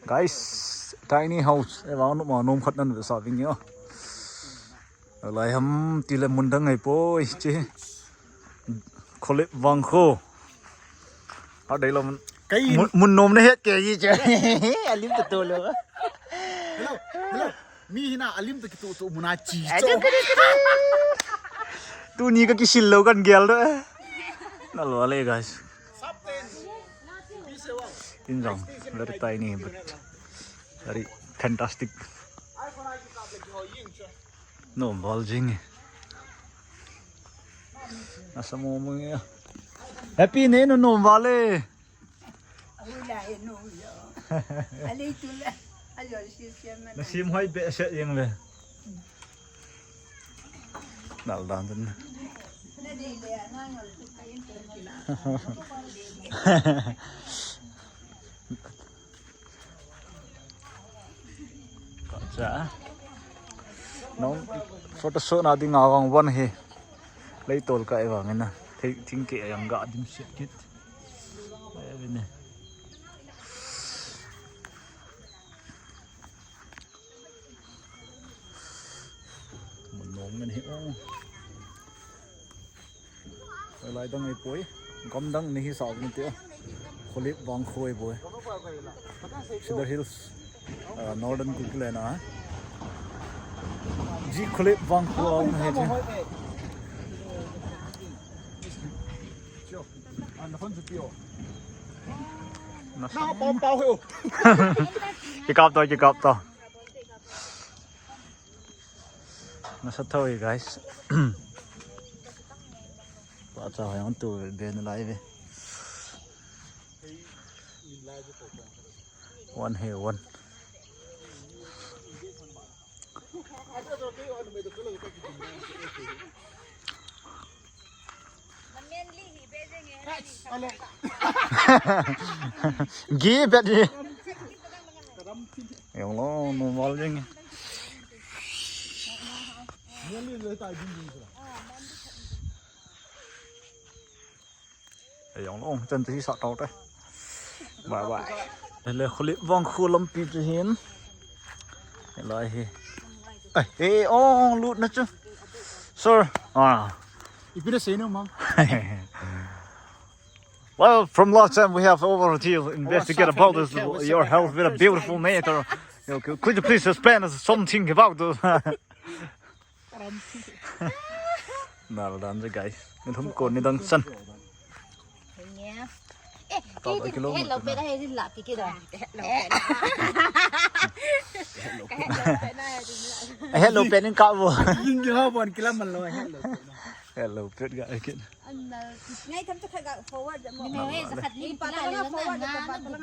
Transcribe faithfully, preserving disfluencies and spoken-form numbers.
Guys, tiny house. Evang nom a nom khat nan vesa ving yo. Lai ham tile mun dang ai poi che. Kholip vangkho. A dei lo mun. Kai mun, mun nom na het ke ji che. Alim to to lo. Hello, hello. Mi hina alim to kitu tu muna chi cho. Tuni ka kisil lo kan gel do. Na lo le guys. Tin jong, very tiny but very fantastic. Nom val jing. Nasa mo mo ya. Happy ne no nom val e. Ula e no yo. Ale tu la. Ayo si si man. Na sim hoi be se yeng le. Nal dan tun. Kacha. Nong photo shoot na ding awang wan he. Lei tol ka e vang na. Thei thing ke yang ga dim siat kit. Ai ne. Mun nom ngen hi o. Lai dang ai poi. Gam dang ni hi sa ni te. Kholip vangkho ai poi. Cedar Hills, uh, Northern Kuki le na. Ji Kholip vangkho au na he ji. Nasa. Kikap to, kikap to. Nasa thoi, guys. Pa cha hoi ang tu be na lai ve. One here, one. Gi bet ni. Yong lo, normal jeng. Yong lo, chan ti sa tau te. Bye bye. Le Kholip vangkho lampi chu hin. Lai hi. Ai, eh, oh, lut na chu. Sir. Ah. Ipi na sei no mang. Well, from last time we have over here investigate about this, your health with a beautiful nature. You know, could you please explain us something about this? Nal dan je guys. Ni thum kon ni dang san. Nge. Eh, Tao eh, ba kilo hello mo pe na he la pi ki da. Hello pe na. Hello pe ni ka bo. Yin ki ha bon kila man lo hello. Hello pe ga kin. Anna. Ngai tham ta kha ga forward mo. Ni me he sa khat ni pa la forward pa la.